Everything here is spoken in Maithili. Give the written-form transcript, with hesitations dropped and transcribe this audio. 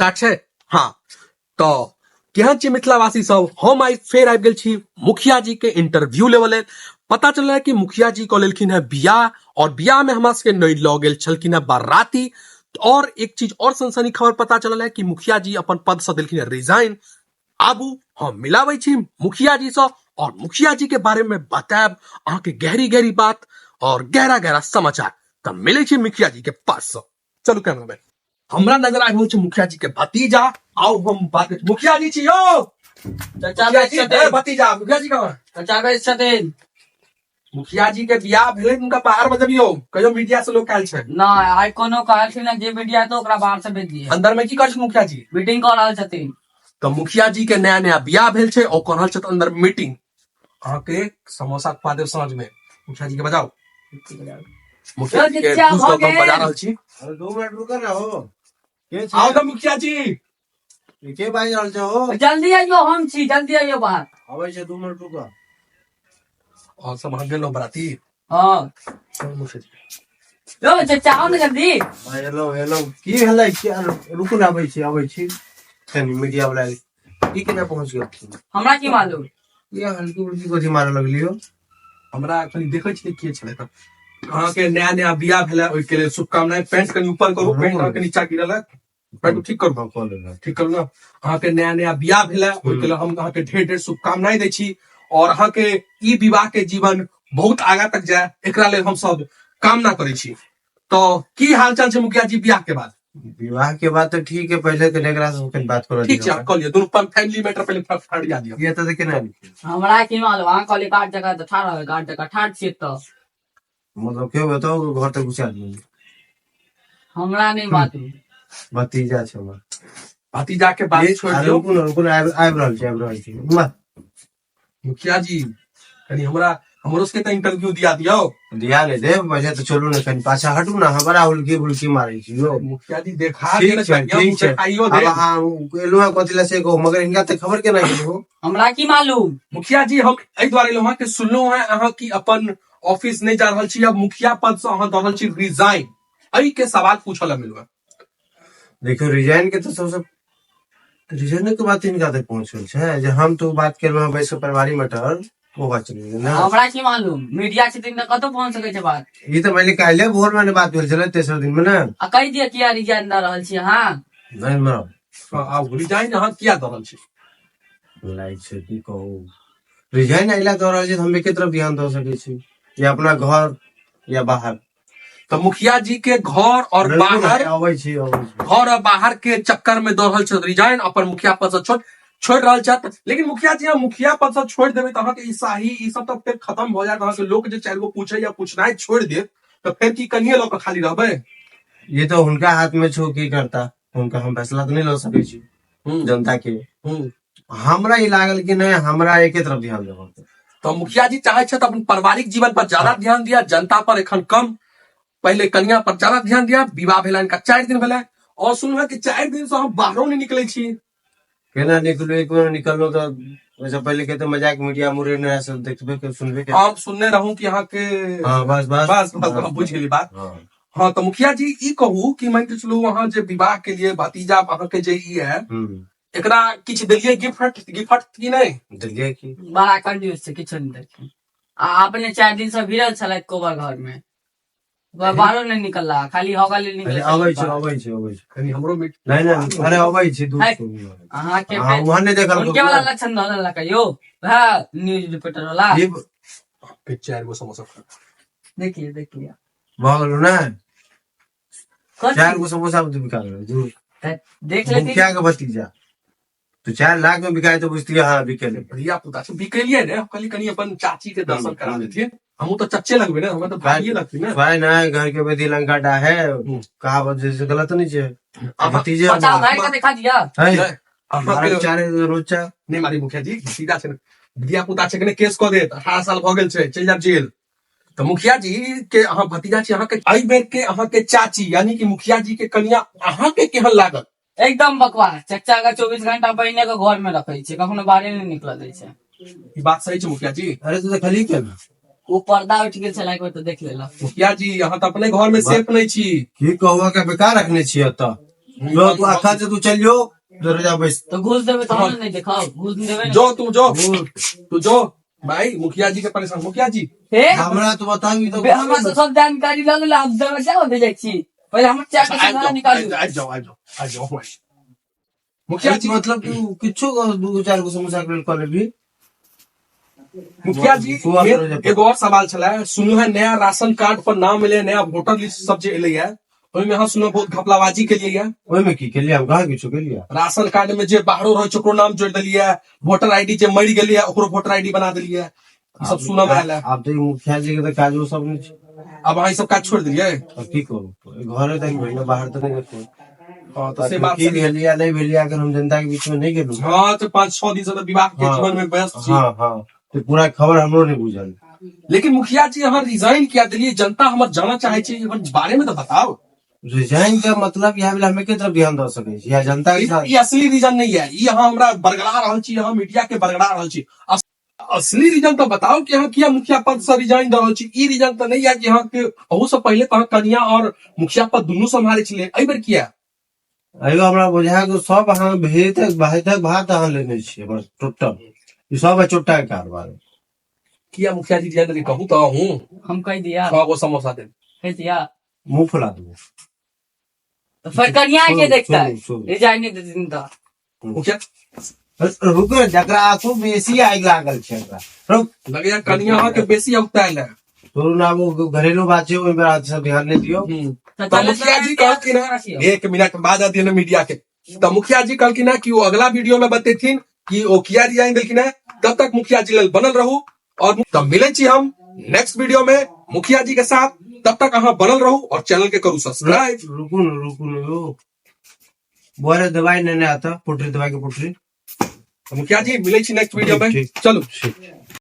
स्टार्ट छै। हाँ, तो केहन छी मिथिलावासी सब? हम आइ फेर आबि गेल छी मुखिया जी के इंटरव्यू लेबऽ लेल। पता चलल है कि मुखिया जी कऽ लेलखिन है बियाह और बियाह में हमरा सबके नहि लऽ गेल छलखिन है बाराती। और एक चीज और सनसनी खबर पता चलल है कि मुखिया जी अपन पद से देलखिन है रिजाइन। आबू हम मिलाबै छी मुखिया जी से और मुखिया जी के बारे में बतायब अहाँके गहरी गहरी बात और गहरा गहरा समाचार। तऽ मिलै छी मुखिया जी के पास से। चलू कैमरामैन, हमरा नजर आबि रहल छै मुखिया जी के भतीजा। आउ हम बात करै छी। मुखिया जी छी यौ। चाचा मुखिया बेच जी, ए, छथिन। भतीजा मुखिया जी कहाँ? चाचा बेच छथिन। मुखिया जी के बियाह भेलै, हुनका बाहर बजबियौ, कहियो मीडिया से लोग आयल छै। नहि, आइ कोनो कहलखिन हँ जे मीडिया तो ओकरा बाहर से भेज दिए। अंदर में की करै छै मुखिया जी? मीटिंग कऽ रहल छथिन। तऽ मुखिया जी के नया नया बियाह भेल छै और कह रहल छथि अंदर मीटिंग। अहाँके समोसा खुआ देब साँझ में। मुखिया जी के बजाउ। मुखिया जी के चाचा, घूस दऽ भऽ कऽ हम बजा गेल। रहल छी। अरे 2 मिनट रुक ना हो। के छै? आउ ने मुखिया जी। के बाजि रहल छै हो? जल्दी आइयो, हम छी, जल्दी आइयो बाहर। अबै छै, 2 मिनट रुक। और सब अहाँ गेलहुँ बराती? हाँ। चलू मुखिया जी। यौ चाचा, आउ ने जल्दी। हेलो हेलो, की भेलै? की रुकू ने, अबै छी, अबै छी। कनी मीडिया वाला ई केना पहुंच गेल? हमरा की मालूम। ये हल्की उल्की कथी मारे लगलियो? हमरा कनी देखै छलै के छलै। तऽ अहाँके नया नया बियाह भेलै, ओहिके लेल शुभकामना। पैंट कनि ऊपर करू, पैंट अहाँके नीचा गिरल है। पैंट ठीक करू। हाँ, कऽ लेबै। ठीक करू ने। अहाँके नया नया बियाह भेलै, ओहिके लेल हम अहाँके ढेर ढेर शुभकामनाएं दै छी और अहाँके ई विवाह के जीवन बहुत आगा तक जाय, एकरा लेल हम सब कामना करै छी। तऽ की हाल चाल छै मुखिया जी बियाह के बाद? विवाह के बाद तऽ ठीक है। पहिले कनि एकरा से कनि बात करऽ ठीक छै। दियौ। अहाँ कऽ लिअ, दुनू फैमिली मैटर पहिले फरिया दिअ। ये तऽ केना आबि? हमरा की मालूम? अहाँ कहलियै गार्ड जगह तऽ ठाढ़ रहबै, गार्ड जगह ठाढ़ छियै तऽ। मतलब केओ बताउ, घर तक घुसा दियौ। हमरा नहि मालूम। भतीजा छै हमर। भतीजा के बात छोड़ि अरे दियौ। रुकू ने, रुकू ने, आबि आबि रहल छी, आबि रहल छी। वाह। मुखिया जी, कनि हमरा हमरो सबके तऽ इंटरव्यू दिया दियौ। दिया नहि देब, पहिले तऽ चलू ने, कनि पाछा हटू ने। अहाँ बड़ा हुलकी हुलकी मारै छी यौ। मुखिया जी, देखा ठीक देने छै, कहियौ, ठीक छै। देखाइयो आब देब। अहाँ एलहुँ हँ कथी लए से कहू, मगर हिनका तऽ खबर केना गेल हो? हमरा की मालूम। मुखिया जी, हम एहि दुआरे एलहुँ हँ कि सुनलहुँ हँ अहाँ की अपन ऑफिस नहि जा रहल छी, अब मुखिया पद से अहाँ दऽ रहल छी रिजाइन। एहि के सवाल पूछऽ लए मिलू। देखियौ, रिजाइन के तऽ सबसँ रिजाइन के बात हिनका तक पहुंच गेल छै जे हम तो बात केलहुँ हँ बैस परिवारी मैटर, ओ बात चलि गेलै ने। हमरा की मालूम, मीडिया छथिन तऽ कतौ पहुंच सकै छै बात। ई तऽ मानि लिअ काल्हि भोर मे ने बात भेल छलै, तेसर दिन मे ने। आ कहि दिअ किया रिजाइन दऽ रहल छी अहाँ। नहि मरब। आब रिजाइन अहाँ किया दऽ रहल छी? लाइक छै, की कहू, रिजाइन अइला दऽ रहल छी तऽ हम एके तरफ ध्यान दऽ सकै छी, या अपना घर या बाहर। तऽ मुखिया जी के घर और बाहर। अबै छी, अबै छी। घर और बाहर के चक्कर में दऽ रहल छथि रिजाइन, अपन मुखिया पद से छोड़ छोड़ रहल छथि। लेकिन मुखिया जी, अहाँ मुखिया पद से छोड़ देबै तऽ अहाँके ई शाही ई सब तऽ फेर खत्म भऽ जायत। अहाँके लोक जे चारि गो पूछे या पूछनाइ छोड़ि देत तऽ फेर की कनिये लऽ कऽ खाली रहबै? ये तो हुनका हाथ में छो, की करता हुनका, हम फैसला तऽ नहि लऽ सकै छी। जनता के हमरा ई लागल कि नहि, हमरा एके तरफ ध्यान देबऽ के। तऽ मुखिया जी चाहे छथि अपन पारिवारिक जीवन पर ज्यादा ध्यान दिया, जनता पर एखन कम, पहिले कनिया पर ज्यादा ध्यान दिया। विवाह भेला इनका 4 दिन भेलै और सुनलहुँ कि 4 दिन से हम बाहरो नहि निकलै छी। केना निकलू? एक बेर निकललो तऽ ओहिसँ पहिले के तऽ मजाक मीडिया मुरे ने सब देखबे के सुनबे के। हम सुनने रहूं कि अहाँके हाँ, बस बस। बस बस, हम बुझि गेली बात। हाँ। हाँ, तऽ मुखिया जी, ई कहू कि मान के चलू अहाँ जे विवाह के लिए भतीजा अहाँके जे ई है, एकरा किछु देलियै गिफ्ट गिफ्ट की नहि? देलियै की। बड़ा कंजूस छै, किछो नहि देलखिन। आ अपने 4 दिन से भिड़ल छलथि कोबर घर में, बाहरो नहि निकलला, खाली हगल लेल निकल। अरे अबै छै, अबै छै, अबै छै। कनि हमरो मीट नहि नहि, अरे अबै छै दूर है। से। अहाँके हाँ, वहाँ नहि देखल। उनके वाला लक्षण धऽ देलक यौ, वएह न्यूज रिपोर्टर वाला। ई फिर चारि गो समोसा खा। देखिए देखिए। भऽ गेलो ने? कथी? चारि गो समोसा में बिका गेलो दूर। देख लेथिन। मुखिया के भतीजा तो 4 लाख में बिकाए तो बुझतियै, हाँ, बिकेले। धिया पुता छै, बिकेलियै ने। हम कहली कनि अपन चाची के दर्शन करा देतियै। हमहूँ तऽ चच्चे लगबै ने, हमरा तऽ भाइये लगथिन ने। भाई नहीं, घर के बेटी लंका डाहे, कहावत जैसे गलत नहीं छे। भतीजे बच्चा हमर। भाई का देखा दिया। है। नहि, अहाँके मारे चारे रोज चा। नहि मारी मुखिया जी, भतीजा छै ने, धिया पुता छै, कने केस कऽ देत। 18 साल भऽ गेल छै, चलि जायब जेल। तऽ मुखिया जी के अहाँ भतीजा छी, अहाँके एहि बेर के अहाँके चाची यानी कि मुखिया जी के कनिया अहाँके केहन लागल? एकदम बकवास। चच्चा के 24 घंटा बहिने के घर में रखे छै, कखनो बाहरे नहि निकल दै छै। ई बात सही छै मुखिया जी? अरे तू देखली केना? ओ पर्दा उठि गेल छलै एक बेर तऽ देख लेलक। मुखिया जी, अहाँ तऽ अपने घर में सेफ नहि छी। की कहू, के बेकार रखने छियै एतऽ। जो तू अखा से तू चल जो, दरवाजा बैस। तो घूस देबै तहन ने नहि देखब, घूस देबै ने। जो तू जो, तू जो भाई, मुखिया जी के परेशान, मुखिया जी। हे हमरा तो बताबी तो। हमरा से सब जानकारी लऽ लेला, आब दरवाजा में भेजै छी। पहिले हमर चाय के आबि सिंघाड़ा जाओ, निकालू। आबि जाओ, आबि जाओ, आबि जाओ। मुखिया जी, मतलब तू किछो दू चार गो समोसा के लेल कऽ लेबही। मुखिया जी, सुबह मेन एगो और सवाल छलै, सुनू है नया राशन कार्ड पर नाम एलै, नया वोटर लिस्ट सब जे एलै है, ओहिमे अहाँ सुनू बहुत घपलाबाजी केलियै है। ओहिमे की केलियै? हम कहाँ किछो केलियै। राशन कार्ड में जे बाहरो रहै छै ओकरो नाम जोड़ि देलियै, वोटर आईडी जे मरि गेलियै ओकरो वोटर आईडी बना देलियै, ई सब सुनऽ मे आयल है। आब तऽ ई मुखिया जी के तऽ काज ओ सब नहि छै। आब अहाँ ई सब काज छोड़ि देलियै? अब की करू, घरे तक भेल, बाहर तऽ नहि गेल। हँ, तऽ से बात की भेलिया नहि भेलिया, अगर हम जनता के बीच में नहि गेलहुँ। हँ, तऽ 5-6 दिन से तऽ विवाह के जीवन में व्यस्त छी। हँ हँ, तऽ पूरा खबर हमरो नहि बुझल। लेकिन मुखिया जी, अहाँ रिजाइन किया देलियै? जनता हमर जानऽ चाहे छै, एकर बारे में तऽ बताउ। रिजाइन के मतलब इएह भेल, हम एके तरफ ध्यान दऽ सकै छी या जनता के साथ। ई असली रीजन नहीं है, ई अहाँ हमरा बरगला रहल छी, अहाँ मीडिया के बरगला रहल छी। असली रीजन तऽ बताउ कि अहाँ किया मुखिया पद से रिजाइन दऽ रहल छी। ई रीजन तऽ नहीं है कि अहाँ के अहू से पहिले तऽ अहाँ कनिया और मुखिया पद दुनू सम्हारे छलियै, एहि बेर किया? एगो हमरा बुझाय कि सब अहाँ भेज भातक भात अहाँ लेने छियै, हमर टोटल ई सब है चोट्टा के कारोबार। किया मुखिया जी रिजाइन देलियै, कहू तऽ अहूँ। हम कहि दिया? 6 गो समोसा देब। कहि दिया? मुंह फुला देबो। तऽ फिर कनिया के छोड़ू, देखतै? छोड़ू, छोड़ू। रिजाइन नहि देथिन तऽ। मुखिया रुको, जकरा आंखो बेसी आगि लागल छै ओकरा रुक। लगैया कनिया अहाँके बेसी औतायल है। छोड़ू ना, वो घरेलू बात छै, ओहिमे अहाँ सब ध्यान नहि दियौ। तऽ तऽ मुखिया जी कहलखिन है, एक मिनट बाद दियौ ने मीडिया के। तऽ मुखिया जी कहलखिन है कि ओ अगला वीडियो में बतेथिन कि ओ किया रिजाइन देलखिन है। तब तक मुखिया जी लेल बनल रहू और तब मिले छी हम नेक्स्ट वीडियो में मुखिया जी के साथ। तब तक अहाँ बनल रहू और चैनल के करू सब्सक्राइब। रुकू ने, रुकू ने यौ, बोरे दवाई नेने आता, पोटरी दवाई के पोटरी। मुखिया जी, मिले छी नेक्स्ट वीडियो में। ठीक। चलू। ठीक।